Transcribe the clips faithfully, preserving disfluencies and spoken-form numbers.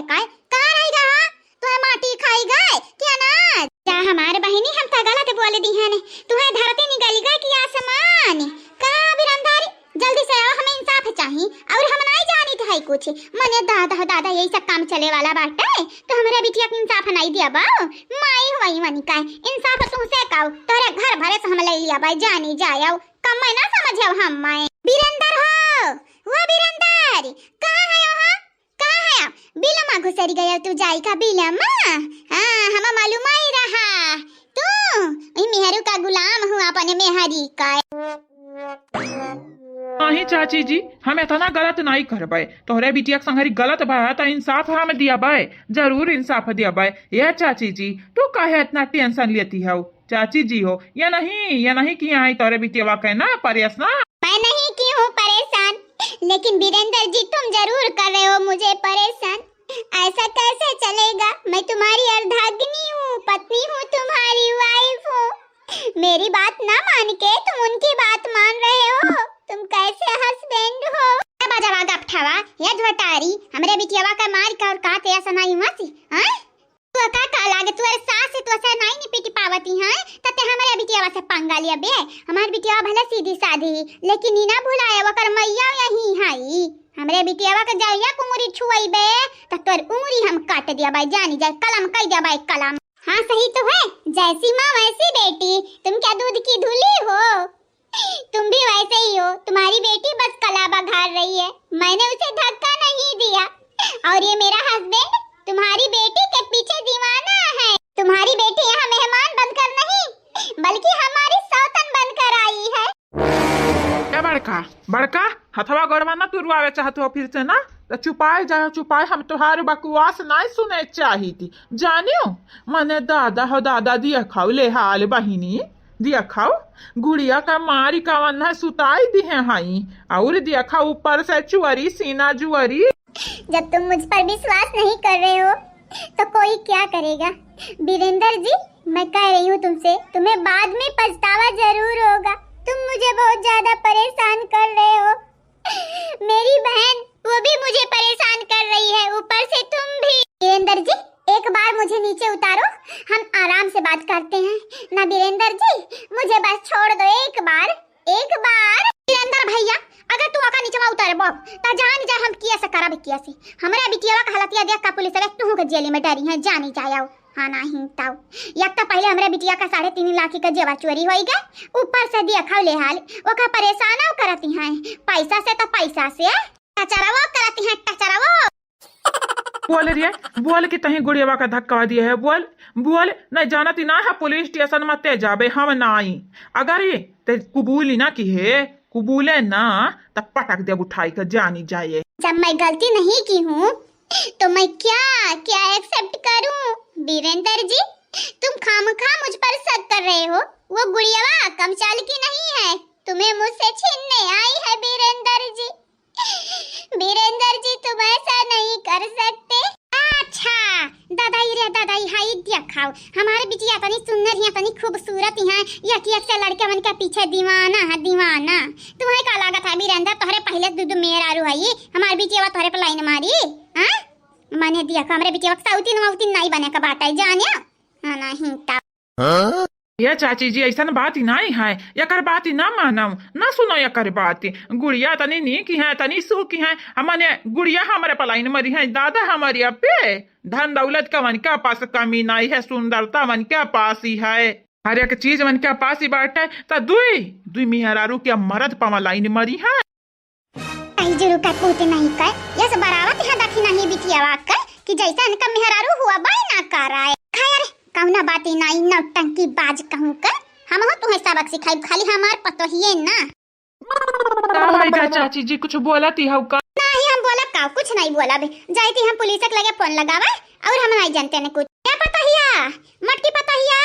काय, कहाँ रहि गए हो? तुहे माटी खाई गए कि अनाज? जा हमार बहिनी, हम त गलत बोल दिहन, तुहे धरती निकल गए कि आसमान? का बिरंदर, जल्दी से आओ, हमें इंसाफ चाही और हम नाई जानित है कुछ। मने दादा हो दादा, यही सब काम चले वाला बाटे, तो हमरे बिटिया के इंसाफ नाई दिया बा। माई हुई मनी का इंसाफ तुमसे काऊ, तोरे घर भरे से हम ले लिया बा, जानी जाए, कम ना समझे हम। माए बिरंदर हो, वो बिरंदर, कहाँ है हो? का है? बिलमा घुसरी गया तू जाई का बिलमा? हाँ, हमा मालूम ही रहा। तू ई मेहरू का गुलाम हूँ, अपने मेहरी का। नहीं चाची जी, हम इतना गलत नहीं करबे। तोहरे बिटिया के संगरी गलत बा त इंसाफ हम दियाबे, जरूर इंसाफ दियाबे। ये चाची जी, तू काहे इतना टेंशन लेती हो? चाची जी हो, ये नहीं, ये नहीं कि यहाँ तोरे बिटिया के ना परेशान। मैं नहीं की हूँ परेशान, लेकिन वीरेंद्र जी तुम जरूर कर रहे हो मुझे परेशान। ऐसा कैसे चलेगा? मैं तुम्हारी अर्धांगिनी हूँ, पत्नी हूँ, तुम्हारी वाइफ हूँ। मेरी बात ना मान के तुम उनकी बात मान रहे हो, तुम कैसे हस्बैंड हो? ए बजवा गपठवा, ये झोटारी, हमरे बिटियावा का मार का और का तेरा सनाई मसी, हाँ? तू का का लागे, तोर सास से तोसे नाई निपट पावती हैं, त ते हमरे बिटियावा से पंगा लिया बे। हमार बिटियावा भले सीधी साधी, लेकिन ई ना भुलाए ओकर मैया यही हई। हमरे बिटियावा के जहिया कुंगरी छुआई बे, त तोर उंगरी हम काट दिया बाई, जानी जाए कलम कई दिया बाई कलम। हाँ सही तो है, जैसी माँ वैसी बेटी, तुम क्या दूध की धुली हो? तुम भी वैसे ही हो, तुम्हारी बेटी बस कला बघार रही है, मैंने उसे धक्का नहीं दिया। और ये मेरा हस्बैंड तुम्हारी बेटी के पीछे दीवाना है। तुम्हारी बेटी यहाँ मेहमान बनकर नहीं, बल्कि हमारी सौतन बनकर आई है। ए बड़का, बड़का, हथवा गोड़वा ना तुरवावे चाहत हो फिर से ना, त चुपाए जाओ, चुपाए, हम तोहार बकवास नाई सुने चाहित। जानियो, मने दादा हो दादा, दिया खाऊ ले हाल बहिनी, दिया खाऊ, गुड़िया का मारी कवन है सुताई दिहे हई, और दिया खाऊ ऊपर से चुअरी, सीना जुअरी। जब तुम मुझ पर विश्वास नहीं कर रहे हो, तो कोई क्या करेगा? वीरेंद्र जी, मैं कह रही हूँ तुमसे, तुम्हें बाद में पछतावा जरूर होगा। तुम मुझे बहुत ज्यादा परेशान कर रहे हो। मेरी बहन, वो भी मुझे परेशान कर रही है, ऊपर से तुम भी। वीरेंद्र जी, एक बार मुझे नीचे उतारो, हम आराम से बात करते हैं ना। वीरेंद्र जी, मुझे बस छोड़ दो एक बार, एक बार। वीरेंद्र भैया, अगर तू ओका नीचवा उतरबो, त जान जा हम किया से करब किया से। हमरा बिटियावा का हालतिया देख का पुलिस वाले तुहू के जेल में डरी हैं, जानी जाओ। हाँ, नाही तौ। एक तो पहले हमरे बिटिया का साढ़े तीन लाख का जेवर चोरी होई गए, ऊपर से दिया खाऊ ले हाल, ओका परेशान करती हैं, पैसा से तो पैसा से, टचरावो करती हैं, टचरावो। बोल रे, बोल कि तहीं गुड़ियावा का धक्का दिया है, बोल, बोल, नहीं जानती ना है, पुलिस स्टेशन में ते जाबे, हम नाई। अगर ये ते कुबूली ना की है, कुबूले ना, तब पटक दे उठाई के जानी जाए। जब मैं गलती नहीं की हूँ, तो मैं क्या, क्या एक्सेप्ट करूं? वीरेंद्र जी, तुम खामखा मुझ पर शक कर रहे हो। वो गुड़ियावा कम चाल की नहीं है, तुम्हें मुझसे छीनने आई है वीरेंद्र जी। वीरेंद्र जी, तुम ऐसा नहीं कर सकते। अच्छा, दादाई रे दादाई, हाई दिया खाओ, हमारे बिटिया तनी सुंदर हिया, तनी खूबसूरत हिया, एक एक से लड़के मन के पीछे दीवाना है, दीवाना। तुम्हें का लागत है वीरेंद्र, तोहरे पहले दू दू मेहरारू है, हमार बिटिया तोहरे पे लाइन मारी? हाँ, मने दिया, हमरे बिटिया के साउतिन वाउतिन नहीं बने का बात है, जानिया? हाँ, नहीं ता। हाँ? ये चाची जी, ऐसन बात ही नहीं है, एकर बात ही ना मानव, ना सुनो एकर बात। गुड़िया तनी नीक है, तनी सुखी है, हमने गुड़िया हमरे पलाइन मरी है, दादा हमारे पे धन दौलत का मन के पास कमी नहीं है, सुंदरता मन के पास ही है, हर एक चीज मन के पास ही बाटे। त दुई, दुई मेहरारू के मरद पवा लाइन मरी है। आई जुरु का पूत नहीं कर, यस बरावत है दखी नहीं बिटियावा कर, कि जैसा इनका मेहरारू हुआ बाई ना कर रहा है। खैर, कौना बात ही नहीं, नौटंकी बाज कहूँ कर, हम हो तुम्हें सबक सिखाई, खाली हमार पतोहिए ना। का भाई का चाची जी कुछ बोलत ही हौ का? नहीं, हम बोला का, कुछ नहीं बोला बे। जाई थी हम पुलिस के लगे फोन लगावे और हम नहीं जानते ने कुछ। क्या पतोहिया, मटकी पतोहिया,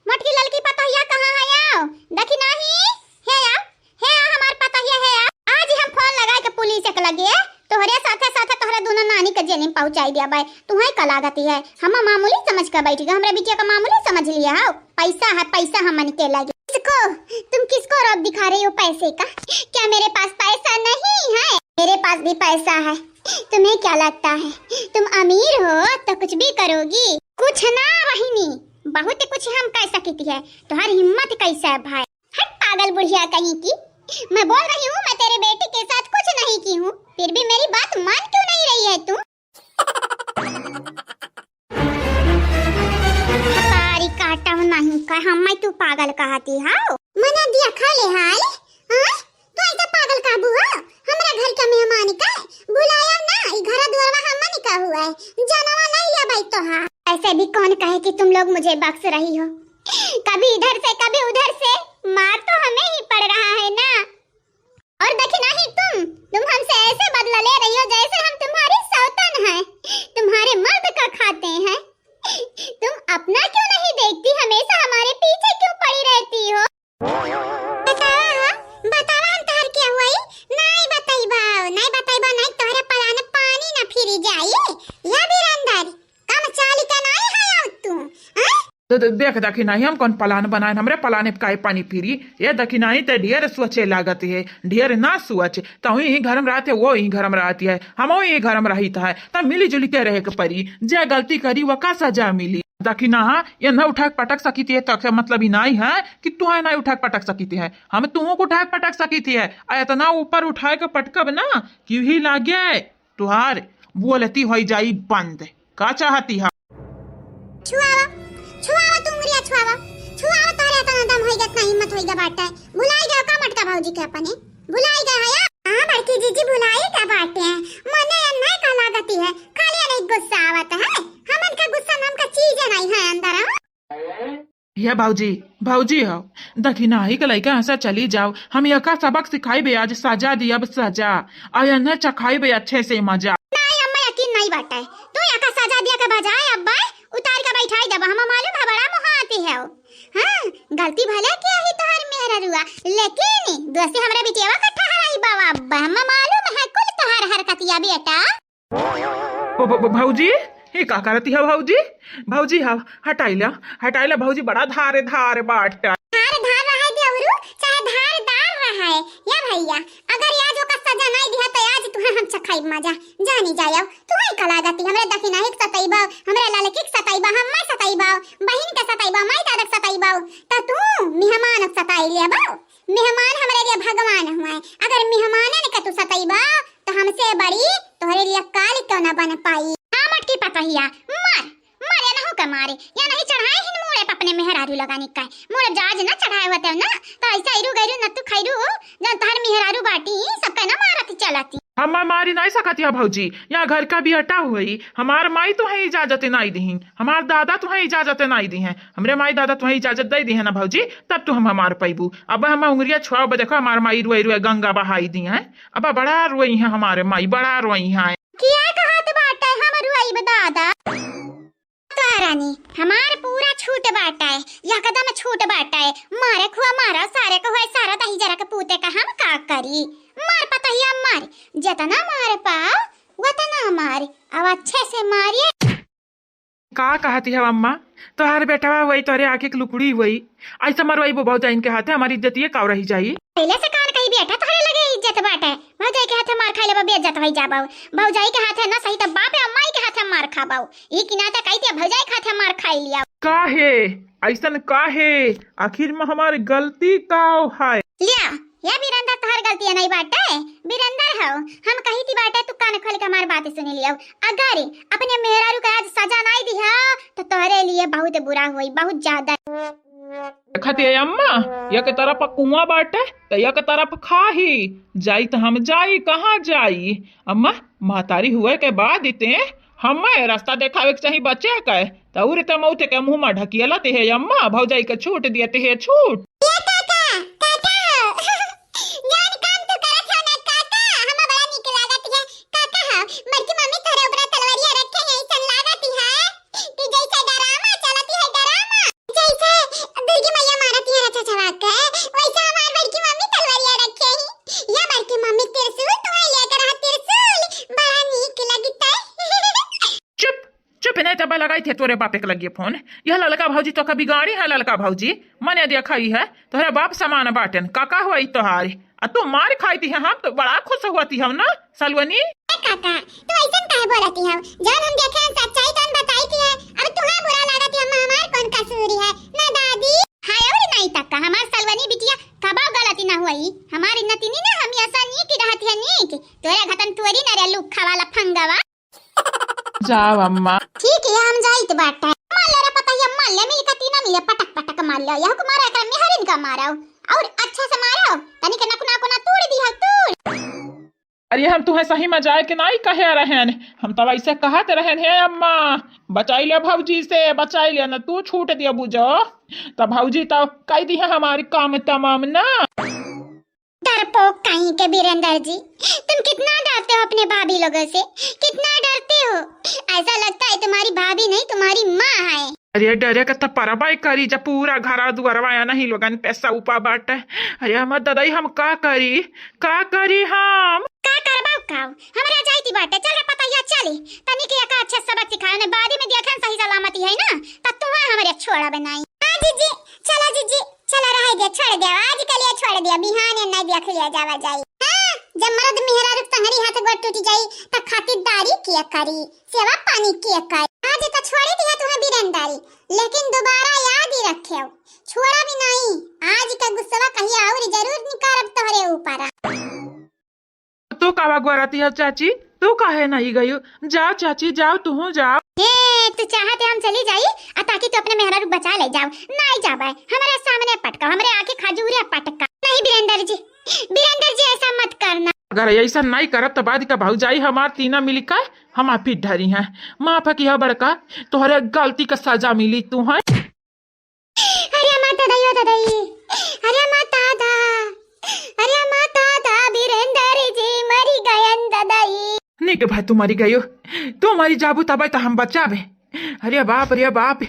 मटकी ललकी पतोहिया कहाँ है? आओ, देखी नहीं, हे आओ, हे आओ हमार पतोहिया, हे आओ। आज ही हम फोन लगाए के पुलिस के लगे, तोहरे साथे साथे तोहरे दोनों नानी के जेल में पहुंचाई दिया बाय। तुम्हें का लागत है, हम मामूली समझ के बैठ गए, हमरे बिटिया का मामूली समझ लिया हो। पैसा है, पैसा हमन के लगे। किसको, तुम किसको रौब दिखा रही हो पैसे का? क्या मेरे पास पैसा नहीं है? मेरे पास भी पैसा है, तुम्हें क्या लगता है, तुम अमीर हो तो कुछ भी करोगी? कुछ ना बहिनी, बहुत कुछ हम कर सकती है। तुम्हारी हिम्मत कैसे है भाई? हट पागल बुढ़िया कहीं की, मैं बोल रही हूँ, मैं तेरे बेटे के साथ कुछ नहीं की हूँ, फिर भी मेरी बात मान क्यों नहीं रही है तू? सारी काटव नहीं का, हम्मै तू पागल कहती हाउ? मना दिया खा ले हाल, हाँ? तू ऐसा पागल काबू हो? हमरा घर का मेहमान का बुलाया ना, ई घर दुआरवा हमन का हुआ है, जानवा नहीं लिया भाई तो हाँ। ऐसे भी कौन कहे कि तुम लोग मुझे बख्श रही हो? कभी इधर से, कभी उधर से, मार तो हमें ही पड़ रहा है ना। और दखिनाही तुम, तुम हमसे ऐसे बदला ले रही हो जैसे हम तुम्हारी सौतन हैं, तुम्हारे मर्द का खाते हैं। तुम अपना क्यों नहीं देखती, हमेशा हमारे पीछे क्यों पड़ी रहती हो? बतावा, बतावा हम तोहर के हुआई? नहीं बतैबो, नहीं बतैबो, नहीं तोहरे पलाने पानी ना फिरी जाई। या बीरंदर, कम चाल के नहीं है अब तू, हाँ? तो दे-, देख दखिनाही, हम कौन पलान बनाए, हमरे पलाने पे काहे पानी फिरी? ये दखिनाही ते ढेर सोचे लागत है, ढेर ना सोच। तहु ही घर में रहते, वो ही घर में रहती है, हम ही घर में रहित है, तब मिली जुली के रहे के परी। जे गलती करी, वो का सजा मिली? दखिनाहा, ये न उठा के पटक सकित है, तो के मतलब ही नहीं है कि तू है ना उठा के पटक सकित है, हम तुहू को उठा के पटक सकित है। आ इतना ऊपर उठा के पटकब ना कि ही लागे तुहार बोलती होई जाई बंद। का चाहती है? छुआवा, छुआवा, तू उंगलिया छुआवा, छुआवा, तोहरे इतना दम होइगा, इतना हिम्मत होइगा बाटे। भुलाई गयो का मटका भौजी के अपने? भुलाई गयो है या? हाँ, बड़की जीजी भुलाई का बाटे। मने ये नहीं का लागती है, खाली नहीं गुस्सा आवत है। हमन का गुस्सा नाम का चीज नहीं है अंदर, हाँ? ये भौजी, भौजी हो, दखिनाही के लइका ऐसा चली जाओ, हम यका सबक सिखाइबे, आज सजा दियब सजा, और इन्हें चखाइबे अच्छे से मजा। नहीं अम्मा, यकीन नहीं बाटे, तू यका सजा दिया के बजाय अब्बा उतार के बैठाई देबा, हम मालूम है बड़ा मुहाती है। हाँ, गलती भले किया ही तोहर मेहररुआ, लेकिन दोस्ती हमरे बिटियावा का ठहराई बाबा अब्बा, हम मालूम है कुल तोहर हरकतिया बेटा। ब-, ब-, ब-, भौजी, ये का करती है भौजी? भौजी, हाँ, हटाइला, हटाइला भौजी, बड़ा धार, धार बाट। धार, धार रहे देवरू, चाहे धारदार रहे। या भैया, अगर आज ओकर सजा नहीं दिया, तो आज तुहे हम चखाई मजा। जानी जायो, तुहे का लागती, हमरे दखिनाही के सताइबा, हमरे ललकी के सताइबा, हम्मे सताइबा, बहिन के सताइबा, माई दादा के सताइबा, त तू मेहमान के सताई लेबा। मेहमान हमरे लिए भगवान हुए, अगर मेहमानन के तू सताइबा, तो हमसे बड़ी तोहरे लिए काली क्यों ना बन पाई। आ मटकी पतहिया, मार, मार, या नहु के मारे, या नहीं चढ़ाए हिन मूड़े पे अपने मेहरारू लगानी का। मूड़े जाज ना चढ़ाए होते ना, तो ऐसा इरू गैरू न तू खैरू, जन तोहर मेहरारू बाटी, सबका ना मारत चलती। हम मारी नहीं सकती है भौजी, यहाँ घर का बेटा हुई, हमार माई तुहे इजाजत नहीं दिहिन, हमार दादा तुहे इजाजत नहीं दिहे, हमरे माई दादा तुहे इजाजत दे दिहे ना भौजी, तब तो हम हमार पैबू। अब हम उंगरिया छुआब, देखो हमार माई रुए रुए गंगा बहाई दिहे, अब बड़ा रोई है हमारे माई, बड़ा रोई है। किया कहत बाटे हम रुआइब दादा? तो रानी, हमार पूरा छूट बाटे, एकदम छूट बाटे। मारे खुआ मारा, सारे को हुआ सारा दही जरा के पूते का हम का करी? मार पतहिया मार, जितना मार पाओ उतना मार, अब अच्छे से मारिए। का कहती है अम्मा, तोहार बेटवा वही तोहरे आँखी के लुकड़ी हुई, ऐसा मरवाई वो भौजाइन के हाथे, हमारी इज्जतिये काव रही जाई। पहले से कान कही बेटा तोहरे लगे इज्जत बाटे, भौजाई के हाथे मार खाई लेबा, बेइज्जत होई जाबा। भौजाई के हाथे ना सही त बाप या माई के हाथे मार खाबा। ई कि नाते कही ते भौजाई के हाथे मार खाई लिया। काहे? ऐसन काहे? आखिर में हमार गलती का है? लिया, या बीरंदर तोहर गलती नहीं बाटे, बीरंदर हो। हम कही थी बाटे तू कान खोल के हमार बात सुन लियो। अगर अपने मेहरारू का आज सजा नहीं दिया तो तोहरे लिए बहुत बुरा होई, बहुत ज्यादा। देखत है अम्मा, एक तरफ कुआं बाटे त एक तरफ खाही। जाई त हम जाई, कहाँ जाई? अम्मा, महतारी हुए के बाद इते हमें रास्ता देखावे के चाही बचे के, त उरे त मौत के मुंह में ढकियलत है अम्मा, भौजाई के छूट दियत है छूट। ए काका, काका हो। जौन काम तू करत हो ना काका, हमें बड़ा नीक लागत है। काका हो, बड़की मम्मी तोहरे ऊपर तलवारिया रखे हैं, ऐसन लागत है कि जैसे डरामा चलत है, डरामा। जैसे दुर्गी मैया मारत है रचा छवा के, वैसे हमार बड़की मम्मी तलवारिया रखे हैं। या बड़की मम्मी त्रिशूल तुम्हें लेकर रहा, त्रिशूल बड़ा नीक लगता है। चुप, चुप, नहीं तब लगाई थे तोरे बापे के लगिए फोन। यह ललका भौजी तो कभी गाड़ी है, ललका भौजी मने देखा ही है, तोहरा बाप समान बाटन, काका हुआ ई तोहार। आ तू मार खाई थी, हम तो बड़ा खुश हुआ थी हम ना, सलवनी। का, तू अइसन काहे बोलती हौ? जब हम देखे हैं सच्चाई तो हम बताई थी है। अब तुहां बुरा लागत है, अम्मा हमार कौन कसूर है? ना दादी। हाय और नहीं तक का हमार सलवनी बिटिया कबो गलती ना हुई। हमार नतिनी ना हम ऐसा नीक रहती है नीक। तोरे घतन तोरी ना रे लुखा वाला फंगवा। जाओ अम्मा। ठीक है, हम जाइत बाटे। मार ले रे पतैया, मार ले, मिल के तीना मिले, पटक पटक मार ले। यहू के मारा, एकरा मेहरिन का मारो। और अच्छा से मारो, तनी के नकुना कोना तोड़ दिया, तोड़। अरे हम तुहें सही में जाए के नाई कहे रहन, हम तब ऐसे कहत रहन, "हे अम्मा, बचाई ले भौजी से, बचाई ले, न तू छूट दिया बुझो।" तब भौजी तब कह दी है हमारी काम तमाम ना। डरपोक कहीं के वीरेंद्र जी, तुम कितना डरते हो अपने भाभी लोगों से, कितना डरते हो। ऐसा लगता है तुम्हारी भाभी नहीं, तुम्हारी माँ है। अरे डरे के त परबाई करी, जब पूरा घरा दुआरवा या नहीं लोगन पे सौपा बाटे। अरे हमर ददाई, हम का करी, का करी हम? का करबा का? हमरा जाइती बाटे, चल रे पतैया, चली। तनी के एका अच्छा सबक सिखाए ने, बादी में देखन सही सलामती है ना, त तुहा हमरे छोड़ा बनाई। हाँ जीजी, चला जीजी, चला, रहे दे, छोड़ दे, आज के लिए छोड़ दे, बिहाने नहीं देख लिया जावा जाई। हाँ, जब मर्द मेहरारू के संगरी हाथ गोड़ टूट जाई, त खातिरदारी के करी, सेवा पानी के करी। आज त छोड़े दिया तुहे वीरेंदारी, लेकिन दोबारा याद ही रखे, छोड़ा भी नहीं। आज का गुस्सा कहिया और जरूर निकारब तोहरे ऊपर। तू कावा गोरती है चाची, तू काहे नहीं गयू? जाओ चाची, जाओ, तुहू जाओ। ए, तू चाहत है हम चली जाई, आ ताकि तू अपने मेहरारू बचा ले जाओ। नहीं जाबे, हमरे सामने पटका, हमरे आँखी खजूरे पटका। नहीं वीरेंद्र जी, वीरेंद्र जी ऐसा मत करना। अगर ऐसा नहीं करब तो बाद का भौजाई हमार तीना मिली का हम आप ही डरी हैं। माफ किया बड़का, तोहरे गलती का सजा मिली तू है। अरे माता दई, ओ दई, अरे माता दा, अरे माता दा, वीरेंद्र जी मरी गयन ददाई। निक भाई, तू मरी गयो, तू मरी जाबू तब त हम बचाबे। अरे बाप रे बाप,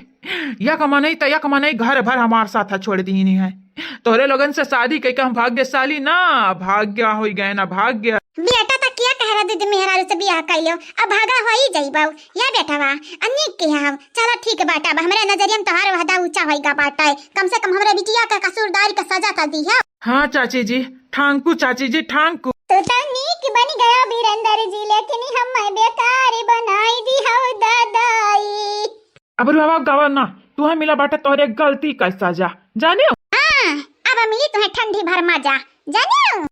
यक मनई त यक मनई घर भर हमार साथ छोड़ दीनी है। तोहरे लोगन से शादी कइके हम भाग्यशाली ना, भाग्य होई गए ना, भाग्य। बेटा त क्या कह रहा दीदी, मेहरारू से बियाह कर लो, अब भागा हो ही जाइबो। या बेटवा, अनिक के हम, चलो ठीक बाटा, अब हमरे नजरिया में तोहार वहदा ऊंचा होइगा बाटा, कम से कम हमरे बिटिया का कसूरदार का सजा त दी है। हाँ चाची जी, ठांकू चाची जी, ठांकू। तू तो नीक बन गया वीरेंद्र जी, लेकिन हम बेकार बनाई दी हो ददाई। अब रुआवा गावा ना, तुहे मिला बाटे तोहरे गलती का सजा, जाने हो? हाँ, अब मिली तुहे ठंडी भर मजा, जाने हो?